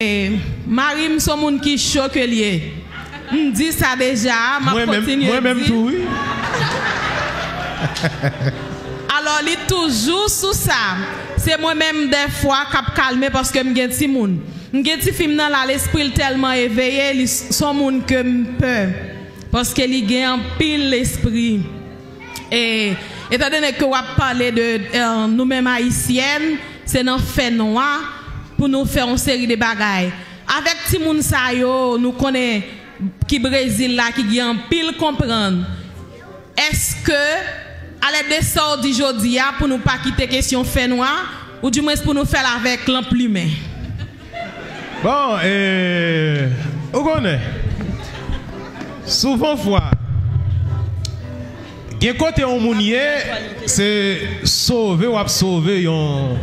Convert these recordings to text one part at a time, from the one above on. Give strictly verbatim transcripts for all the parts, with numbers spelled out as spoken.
E, mari m se yon moun ki cho ke l ye. M di sa deja, m ap kontinye di. Mwen menm tou, wi. Alò, li toujou sou sa. Se mwen menm, dèfwa, k ap kalme paske m gen timoun. M gen tifi m nan la, lespri l tèlman eveye, li s-, se yon moun ke m pè. Paske li gen anpil lespri. E, etandone ke w ap pale de, eh, nou menm Ayisyèn, se nan fènwa pou nou fè yon seri de bagay. Avèk timoun sa yo, nou konnen ki Brezil la, ki gen anpil konprann. Èske, alèd de sa w di jodi a, pou nou pa kite kesyon fènwa, ou dimwens pou nou fè l avèk lanplimen? Bon, e, ou konnen, souvan fwa, gen kote yon moun ye, se sove w ap sove yon,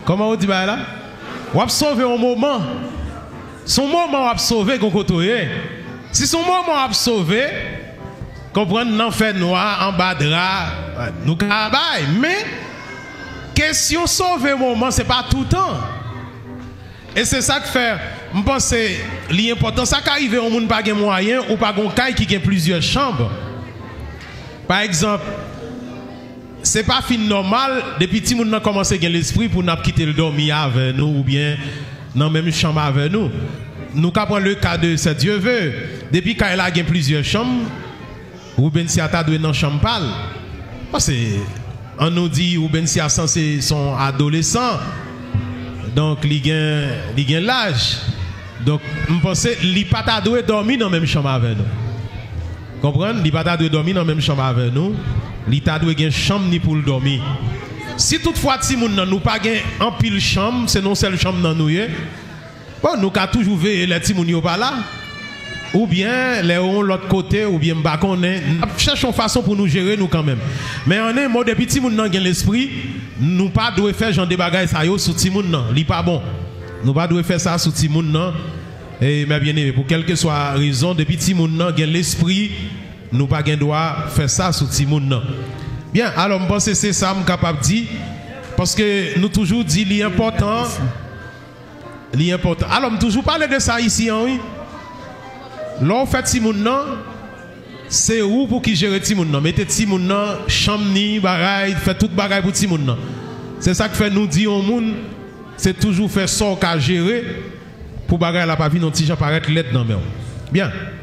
kòman ou di bagay la? W ap sove yon moman. Se yon moman w ap sove, gon kote w ye. Si se yon moman w ap sove, konprann, nan fènwa, anba dra, nou ka bay. Men, kesyon sove moman, se pa toutan. E se sa k fè, m panse, li enpòtan. Sa ka rive yon moun pa gen mwayen, ou pa gon kay ki gen plizyè chanm. Pa egzanp, se pa fin nòmal, depi timoun nan kòmanse gen lespri pou n ap kite l dòmi avè nou oubyen nan menm chanm avè nou. Nou ka pran le ka de Sè Dye ve. Depi kay la gen plizyè chanm, Roubensia ta dwe nan chanm pa l. Paske, an nou di, Roubensia sanse se yon adolesan. Donk, li gen, li gen laj. Donk, m panse li pa ta dwe dòmi nan menm chanm avè nou. Konprann? Li pa ta dwe dòmi nan menm chanm avè nou. Li ta dwe gen chanm ni pou l dòmi. Si toutfwa timoun nan nou pa gen anpil chanm, se nan yon sèl chanm nan nou ye, bon, nou ka toujou veye lè timoun yo pa la. Oubyen lè yo yon lòt kote, oubyen m pa konnen, n ap chèche yon fason pou nou jere nou kanmenm. Men an en mo, depi timoun nan gen lespri, nou pa dwe fè jan de bagay sa yo sou timoun nan. Li pa bon. Nou pa dwe fè sa sou timoun nan. E, mè byeneme, pou kèlkeswa rezon, depi timoun nan gen lespri, nou pa gen dwa fè sa sou timoun nan. Byen, alò, m panse se sa m kapab di, paske nou toujou di li enpòtan, li enpòtan. Alò, m toujou pale de sa isi an, wi. Lè w fè timoun nan, se ou pou ki jere timoun nan. Mete timoun nan, chanm ni, bagay, fè tout bagay pou timoun nan. Se sa k fè nou di yon moun, se toujou fè sa w ka jere pou bagay la pa vin yon ti jan parèt lèd nan men w. Byen.